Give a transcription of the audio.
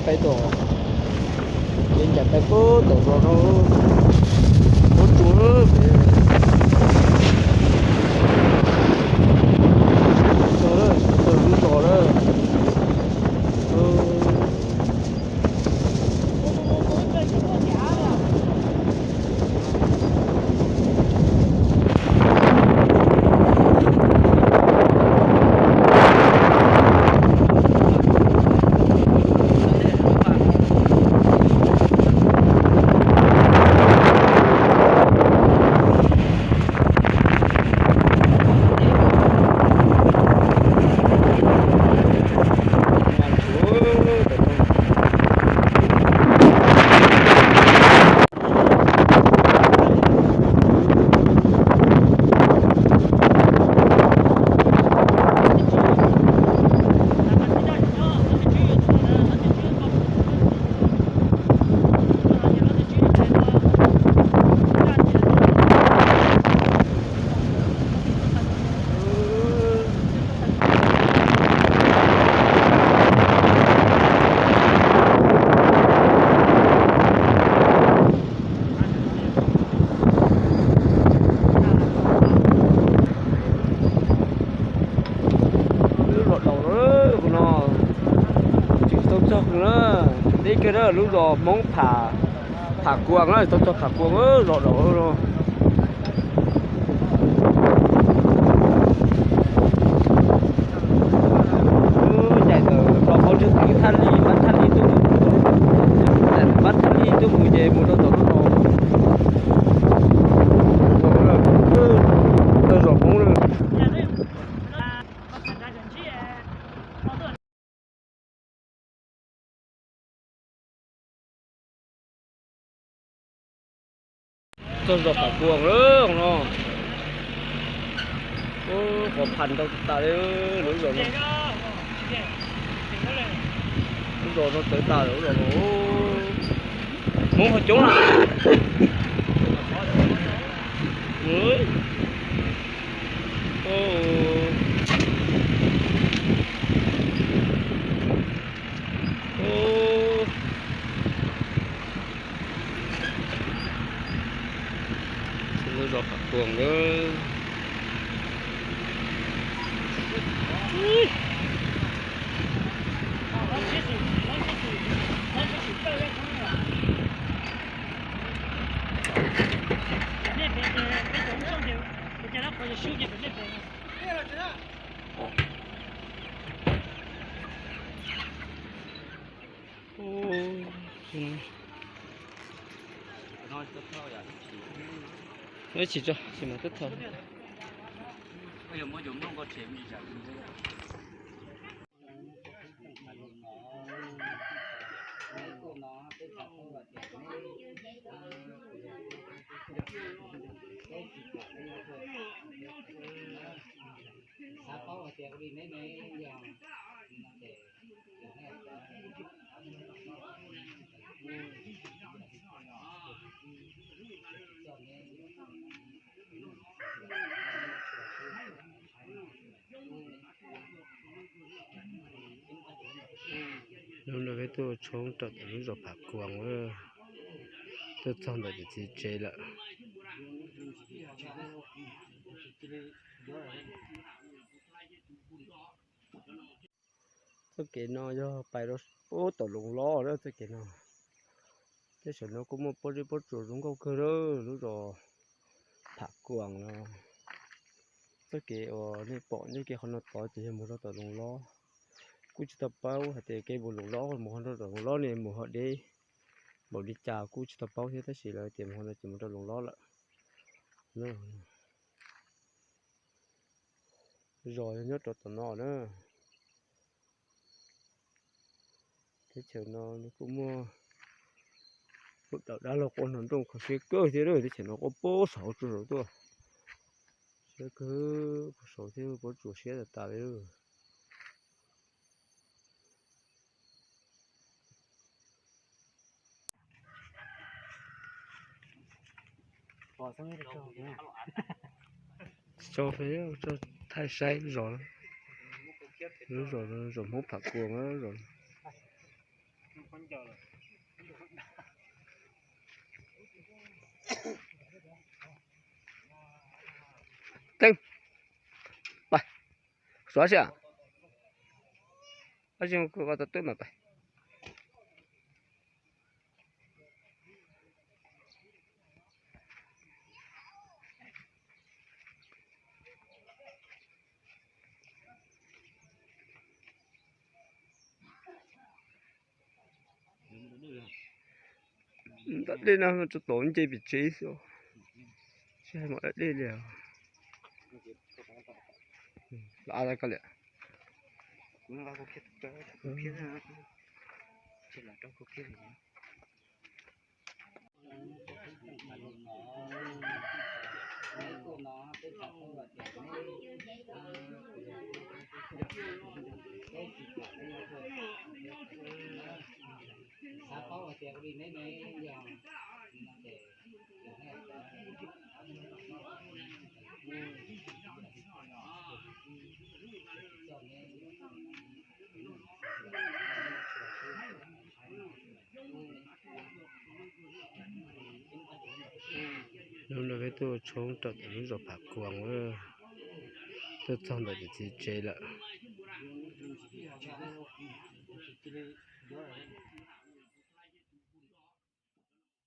Peb tom, ces ncaim peb puag tom zos no, muab tsuas pem txog lub zos lawm. Lub zos daus no, tseem tsis tau txog na, tseem deb kiag na, lub zos Hmoob Pham, Pham Kuas na, tsis tau txog Pham Kuas, zos daus no. Ncaim ntawm qhov ntswg kwv Thaj Li, Pab Thaj Li tuaj, Pab Thaj Li tuaj mus ces mus rau tom lub zos, zos Hmoob na. Txog zos Pham Kuas lawm no. Qhov pham ntau tas li lub zos no. Lub zos no txawv tas lawm lub zos no. Hmoob ho coob na. Lub zos Pham Kuas na. Ib chim tso, tsis mas tub thawj. Hnub no peb tuaj ua tshoob rau tom lub zos Pham Kuas, tuaj txog ntawm tus txiv tsev lawm. Txoj kev no yog pais rau pem Toom Loos na txoj kev no. Tej zaum no kuj muaj pob zeb pob tsuas zoo nkauj kawg lawm, lub zos Pham Kuas no. Txoj kev uas nej pom nyob kiag qhov no tod ces yog mus rau tom Loos Lob. Kuj tsis tau paub hais tias kev mus Loos Lob mus ho rau tom Loos Lob ne mus ho deb npaum li cas kuj tsis tau paub thiab, tab sis lawv tias mus ho no ces mus rau Loos Lob lawm. Zos yog nyob rau tom no na. Teb chaws no nws kuj muaj lub dawm dab laug quaj hno nrooj kho siab kawg thiab, teb chaws no quaj puag saud tsuas saud tuaj. Siab kawg, puag saud thiab puag tsuas siab tas tas li. Tso peb tso thaij saib lub zos, lub zos, zos Hmoob Pham Kuas zos. Teeb, pais, xov si, ab, kuv ko tau twb mas pais. Dab dej no tsuas tom nce pem tsev xwb, tsis hais mov dab dej li. Los ab, koj liam. Hnub no peb tuaj tshoob rau tom lub zos Phav Kuas, tuaj txog ntawm tiam txiv tsev lawm.